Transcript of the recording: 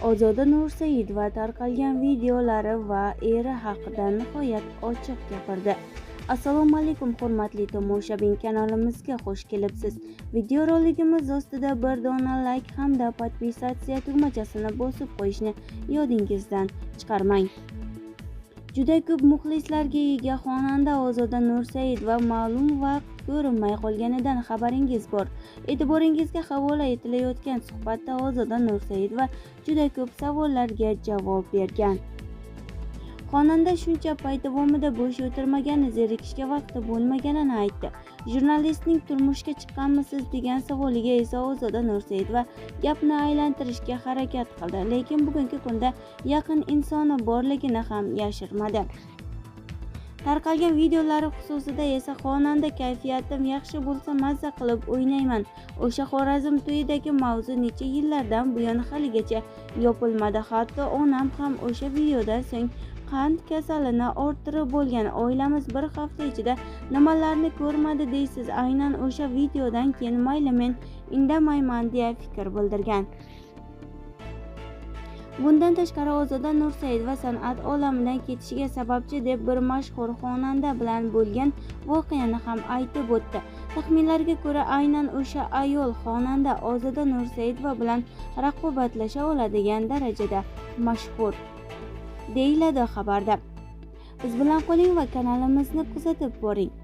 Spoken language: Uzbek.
Ozoda Nursaidova tarqalgan videolari va eri haqida nihoyat ochiq gapirdi. Assalomu alaykum, hurmatli tomoshabin, kanalimizga xush kelibsiz. Videorolikimiz ostida bir dona like hamda подписаться tugmachasini bosib qo'yishni yodingizdan chiqarmang. Juda ko'p muxlislarga ega xonanda Ozoda Nursaidova ma'lum vaqt ko'rinmay qolganidan xabaringiz bor. E'tiboringizga havola etilayotgan suhbatda Ozoda Nursaidova juda ko'p savollarga javob bergan. Xonanda shuncha payt davomida bo'sh o'tirmagani, zerikishga vaqti bo'lmaganini aytdi. Jurnalistning turmushga chiqqanmisiz degan savoliga esa Ozoda Nursaidova gapni aylantirishga harakat qildi, lekin bugungi kunda yaqin insoni borligini ham yashirmadi. Tarqalgan videolari xususida esa xonanda kayfiyatim yaxshi bo'lsa mazza qilib o'ynayman. O'sha Xorazm to'yidagi mavzu necha yillardan buyon haligacha yopilmadi. Hatto onam ham o'sha videodan so'ng qand kasalini orttirib bo'lgan. Oilamiz bir hafta ichida nimalarni ko'rmadi deysiz. Aynan o'sha videodan keyin mayli men indamayman deya fikr bildirgan. Bundan tashqari Ozoda Nursaidova san'at olamidan ketishiga sababchi deb bir mashhur xonanda bilan bo'lgan voqeani ham aytib o'tdi. Taxminlarga ko'ra, aynan o'sha ayol xonanda Ozoda Nursaidova bilan raqobatlasha oladigan darajada mashhur, deyiladi xabarda. Biz bilan qoling va kanalimizni kuzatib boring.